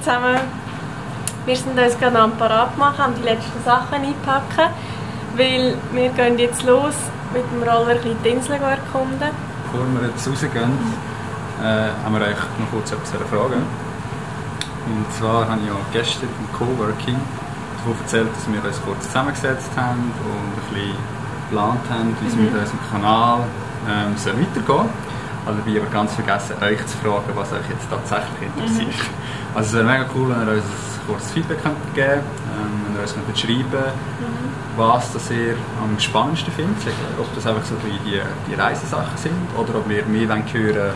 zusammen. Wir sind uns gerade am Parat machen, haben die letzten Sachen einpacken, weil wir gehen jetzt los mit dem Roller die Insel erkunden. Bevor wir jetzt rausgehen, haben wir euch noch kurz etwas fragen. Und zwar habe ich ja gestern im Coworking davon erzählt, dass wir uns kurz zusammengesetzt haben und ein bisschen geplant haben, wie es mit unserem Kanal weitergehen soll. Also dabei aber ganz vergessen, euch zu fragen, was euch jetzt tatsächlich interessiert. Also es wäre mega cool, wenn ihr uns ein kurzes Feedback geben könnt, wenn ihr uns schreiben was das ihr am spannendsten findet. Ob das einfach so die Reisesachen sind oder ob wir mehr hören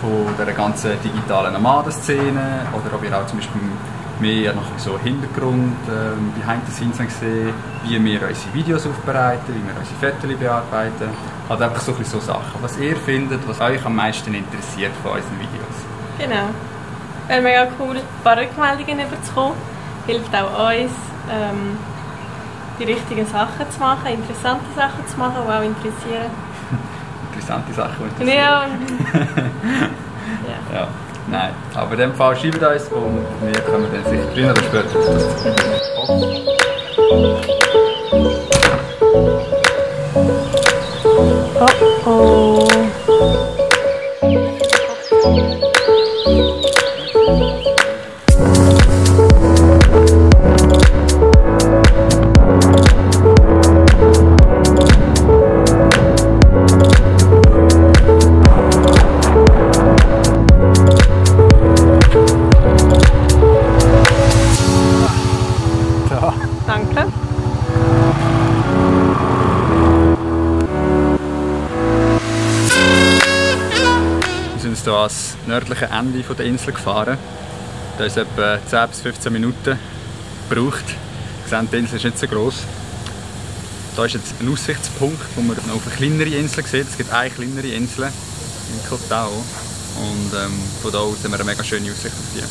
von der ganzen digitalen Nomadenszene oder ob ihr auch zum Beispiel mehr noch so Hintergrund, behind the scenes sehen, wie wir unsere Videos aufbereiten, wie wir unsere Fotos bearbeiten. Also einfach so Sachen, was ihr findet, was euch am meisten interessiert von unseren Videos. Genau. Wäre mega cool, ein paar Rückmeldungen überzukommen. Hilft auch uns, die richtigen Sachen zu machen, interessante Sachen zu machen, die auch interessieren. Interessante Sachen, die interessieren. Ja. Ja. Nein, aber in dem Fall schreibt uns und wir kommen dann sicher früher oder später auf das zu. Oh. Danke. Wir sind jetzt hier ans nördliche Ende der Insel gefahren. Da ist etwa 10 bis 15 Minuten gebraucht. Ihr seht, die Insel ist nicht so gross. Da ist jetzt ein Aussichtspunkt, wo man noch auf eine kleinere Insel sieht. Es gibt eine kleinere Insel in Koh Tao. Und von da aus haben wir eine mega schöne Aussicht auf die.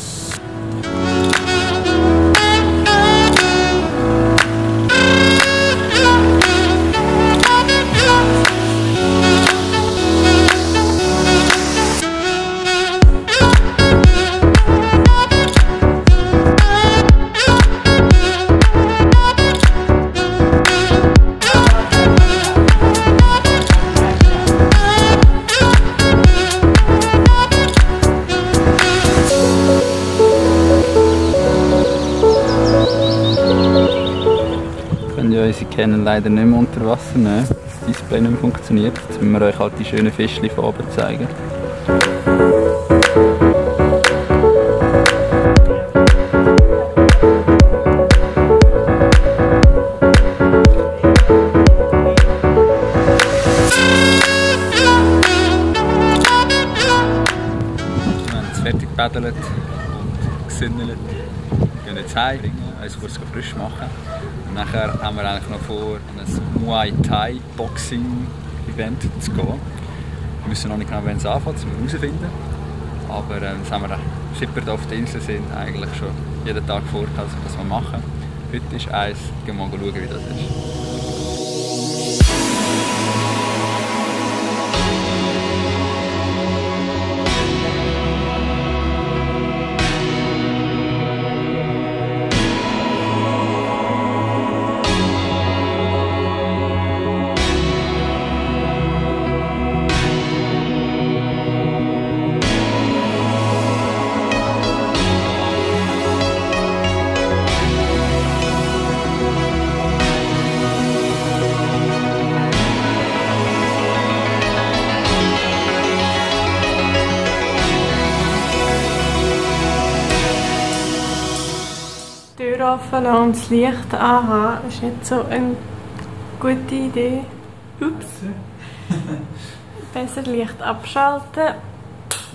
Sie können leider nicht mehr unter Wasser nehmen. Das Display nicht mehr funktioniert. Jetzt müssen wir euch halt die schönen Fischchen von oben zeigen. Wir haben jetzt fertig gepaddelt und gesündelt. Wir gehen jetzt heim, uns kurz frisch machen. Und nachher haben wir eigentlich noch vor, an ein Muay Thai Boxing Event zu gehen. Wir wissen noch nicht genau, wann es anfängt, das müssen wir herausfinden. Aber das haben wir, seit wir hier auf der Insel sind, eigentlich schon jeden Tag vorgehalten, dass wir das mal machen. Heute ist eins, gehen wir mal schauen, wie das ist. Tür offen und das Licht anhaben ist nicht so eine gute Idee. Ups. Besser Licht abschalten. Ja,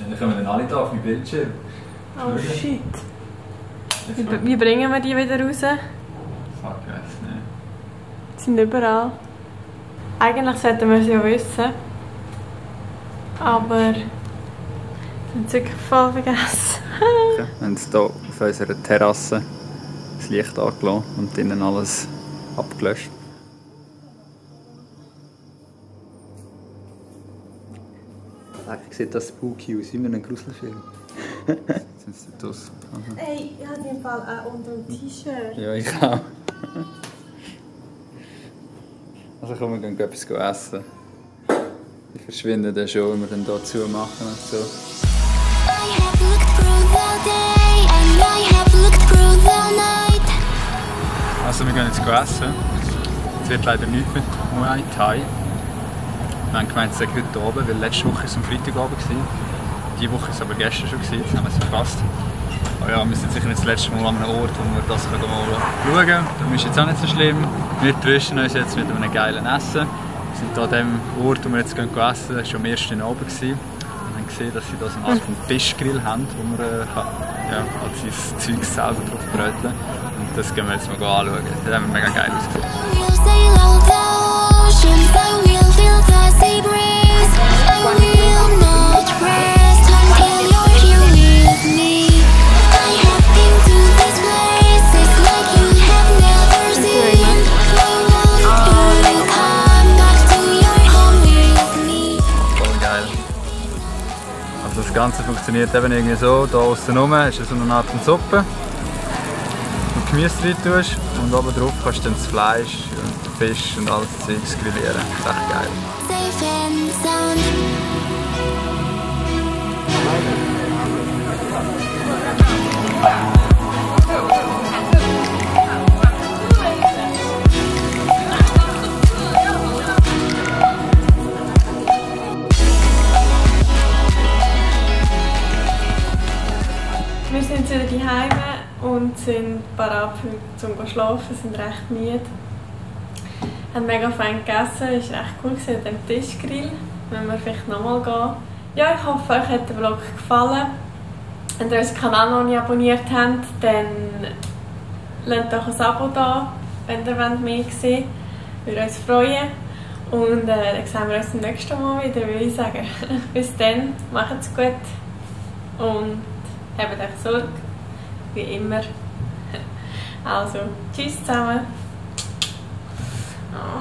dann kommen wir dann alle hier auf mein Bildschirm. Oh shit. Wie bringen wir die wieder raus? Fuck, ich weiss nicht. Die sind überall. Eigentlich sollten wir es ja wissen. Aber ich habe es wirklich voll vergessen. Wir haben jetzt hier auf unserer Terrasse das Licht angelassen und innen alles abgelöscht. Eigentlich sieht das spooky aus, wie in einem Gruselfilm. Sind sie draus? Also. Hey, ich habe im Fall auch unter dem T-Shirt. Ja, ich auch. Also komm, wir gehen etwas essen. Die verschwinden dann schon, wenn wir dann hier zumachen und so. Also wir gehen jetzt essen. Es wird leider nichts mit Muay Thai. Wir haben gemeint, es sei heute oben, weil letzte Woche war es am Freitagabend. Diese Woche war es aber gestern schon, jetzt haben wir es verpasst. Aber ja, wir sind sicher nicht das letzte Mal an einem Ort, wo wir das mal schauen können. Das ist jetzt auch nicht so schlimm. Wir trösten uns jetzt mit einem geilen Essen. Wir sind hier an dem Ort, wo wir jetzt essen, das war schon am ersten Abend. Wir haben gesehen, dass sie da so eine Art von Tischgrill haben, wo man halt sein Zeug selber drauf bröteln. Und das gehen wir jetzt mal anschauen. Das hat mega geil ausgesehen. Das Ganze funktioniert eben irgendwie so, hier aussen rum ist so eine Art Suppe, wo du Gemüse rein tust und oben drauf kannst du dann das Fleisch und den Fisch und alles Zeugs grillieren. Das ist echt geil. Wir sind jetzt wieder zu Hause und sind bereit zum Schlafen, sind recht müde. Wir haben mega fein gegessen, es war echt cool an diesem Tischgrill. Wenn wir vielleicht nochmal gehen. Ja, ich hoffe, euch hat der Vlog gefallen. Wenn ihr unseren Kanal noch nicht abonniert habt, dann lasst doch ein Abo da, wenn ihr mehr sehen wollt. Würde uns freuen. Und dann sehen wir uns beim nächsten Mal wieder, würde ich sagen. Bis dann, macht's gut und habt euch Sorge, wie immer. Also, tschüss zusammen. Oh.